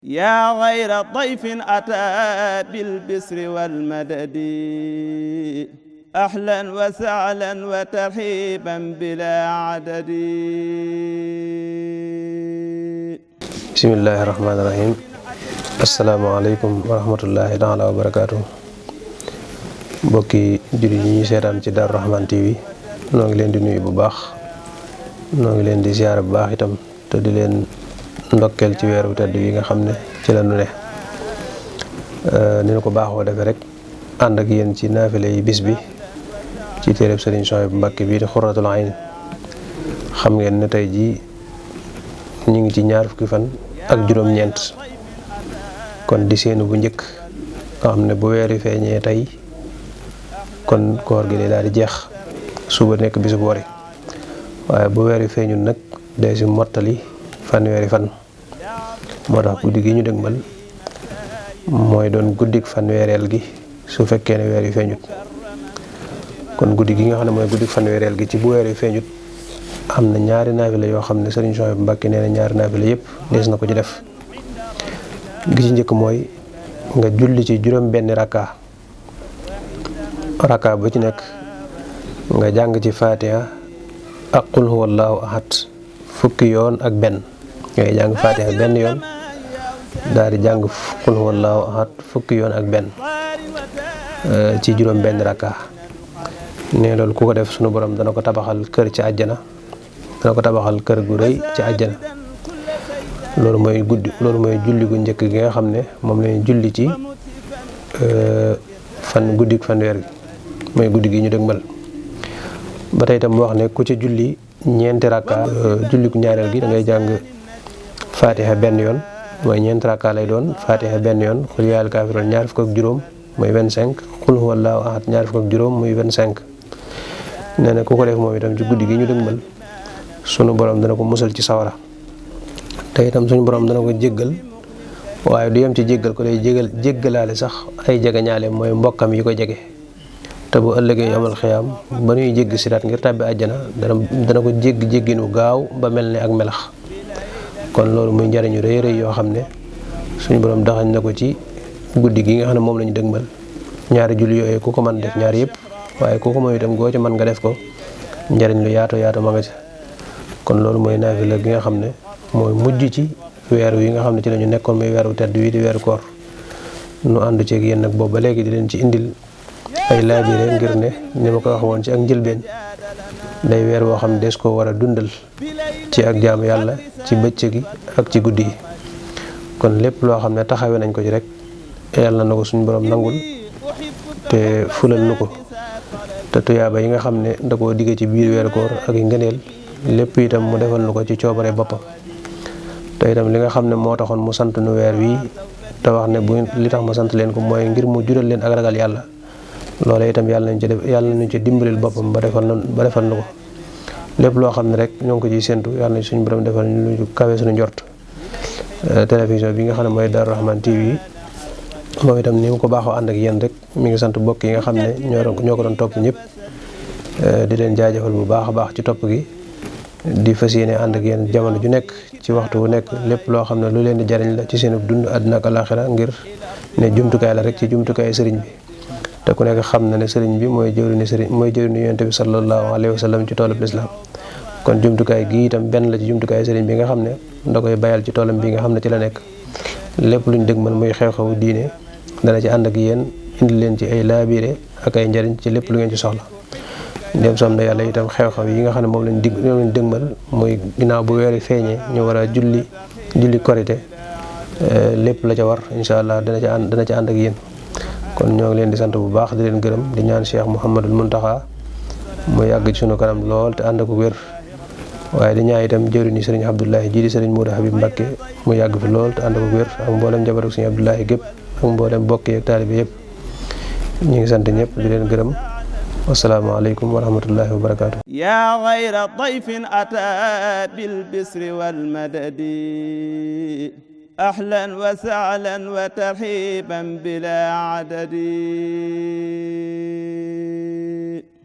yaa xayra dayfin ataa bil bisri wal madadi ahlan wa sahlan wa tarhiban bilaa adadi. bismillahi rahmaani rahim. asalaamaaleykum wa rahmatullahi taala wa barakaatu. mbokki jullit yi ñu seetaan ci Darou Rahmane TV noo ngi leen di nuyu bu baax, noo ngi leen di ziyaare bu baax itam te di leen ndokkeel ci weeru tedd yi nga xam ne ci la nu ne. ni na ko baaxoo defee rek ànd ak yéen ci naafile yi bis bi ci téereb Sëriñ Souhaïbou Mbacké bii di Xurratul Ayn. xam ngeen ne tey jii ñu ngi ci ñaar fukki fan ak juróom-ñeent, kon di seenu bu njëkk nga xam ne bu weeri feeñee tey kon koor gi day daal di jeex, suba nekk bisu wori. waaye bu weeri feeñul nag day si mottali fanweeri fan. moo tax guddi gi ñu dëgmal mooy doon guddik fanweereel gi su fekkee ne weer yu feeñut. kon guddi gi nga xam ne mooy guddik fanweereel gi ci bu weer yu feeñut am na ñaari naafila yoo xam ne Sëriñ Souhaïbou Mbacké nee na ñaari naafila yëpp dees na ko ci def. gi ci njëkk mooy nga julli ci juróom benn rakka bu ci nekk nga jàng ci Fatiha ak qul huwallahu ahad fukki yoon ak benn. ngay jàng Fatiha benn yoon daal di jàng qul huwallahu ahad fukki yoon ak benn ci juróom benn rakka. ne loolu ku ko def sunu borom dana ko tabaxal kër ci àjjana, dana ko tabaxal kër gu rëy ci àjjana. loolu mooy julli gu njëkk gi nga xam ne moom lañu julli ci guddik fanweer gi, mooy guddi gi ñu dëgmal. ba tey itam mu wax ne ku ci julli ñeenti rakka julli gu ñaareel gi da ngay jàng Fatiha benn yoon, mooy ñeenti rakka lay doon. Fatiha benn yoon, xul yaa ayyuhal kaafiruun ñaar fukk ak juróom muy 25, xul huwallaahu ahad ñaar fukk ak juróom muy 25. nee na ku ko def moom itam ci guddi gi ñu dëgmal sunu borom dana ko musal ci sawara. te itam suñu borom dana ko jéggal, waaye du yem ci jéggal ko, day jéggalaale sax ay jegeñaale mooy mbokkam yi ko jege. te bu ëllëgee yomal xiyaam ba ñuy jégg siraat ngir tàbbi àjjana dana ko jégginu gaaw ba mel ne ak melax. kon loolu muy njariñu rëy rëy yoo xam ne suñu borom daxañ na ko ci guddi gi nga xam ne moom lañu dëgmal. ñaari julli yooyu ku ko mën def ñaari yëpp, waaye ku ko mooy itam goo ci mën nga def ko, njariñ lu yaatu yaatu ma nga ci. kon loolu mooy naafila gi nga xam ne mooy mujj ci weer yi nga xam ne ci lañu nekkoon muy weeru tedd wi di weeru koor. nu ànd ceeg yéen nag boobu ba léegi di leen ci indil ay laabire ngir ne ni ma ko wax woon ci ak njëlbeen day weer woo xam ne des ko war a dundal ci ak jaamu yàlla ci bëccëg gi ak ci guddi yi. kon lépp loo xam ne taxawee nañ ko ci rek yàlla na ko suñu borom nangul te fulal nu ko. te tuyaaba yi nga xam ne da koo digge ci biir weeru koor ak i ngëneel lépp itam mu defal nu ko ci coobare boppam. te itam li nga xam ne moo taxoon mu sant nu weer wi te wax ne bu li tax ma sant leen ko mooy ngir mu jural leen ak ragal yàlla. loolee itam yàlla nañ ci dimbalil boppam ba defal nu ko. lépp loo xam ne rek ñoo ngi ko ciy séntu yàlla nañ suñu borom defal ñu kawe suñu njort. télévision bi nga xam ne mooy Darou Rahmane TV moom itam ni mu ko baaxoo ànd ak yéen rek mi ngi sant mbokk yi nga xam ne ñoo ko doon topp ñëpp. di leen jaajëfal bu baax a baax ci topp gi, di fas yéene ànd ak yéen jamono ju nekk ci waxtu wu nekk lépp loo xam ne lu leen di jariñ la ci seen dund àddina ak alaaxira ngir ne jumtukaay la rek ci jumtukaay sëriñ bi. te ku nekk xam na ne sëriñ bi mooy jëwriñu yonent bi sallallahu alayhi wa sallam ci toolub lislaam. kon jumtukaay gi itam benn la ci jumtukaay sëriñ bi nga xam ne da koy bayal ci toolam bi nga xam ne ci la nekk. lépp luñ dëgmal muy xew-xewu diine dana ci ànd ak yéen indi leen ci ay laabire ak ay njariñ ci lépp lu ngeen ci soxla. ndem som na yàlla itam xew-xew yi nga xam ne moom lañ dëgmal muy ginnaaw bu weeri feeñee ñu war a julli korite lépp la ca war incha allah dana ci ànd ak yéen. kon ñoo ngi leen di sant bu baax di leen gërëm di ñaan Cheikh Mouhamadul Muntaxa mu yàgg ci sunu kanam lool te ànd ak wér. waaye di ñaan itam jëwriñu sëriñ Abdoulahi ji di sëriñ Modou Habib Mbacké mu yàgg fi lool te ànd ak wér ak mboolem njabootu sëriñ Abdoulahi gépp ak mboolem bokk yi ak taalibe yëpp. ñu ngi sant ñëpp di leen gërëm. wasalaamaaleykum wa rahmatullahi wa barakaatu. yaa xayra dayfin ataa bil bisri wal madadi ahlan wa sahlan wa tarhiban bilaa adadi.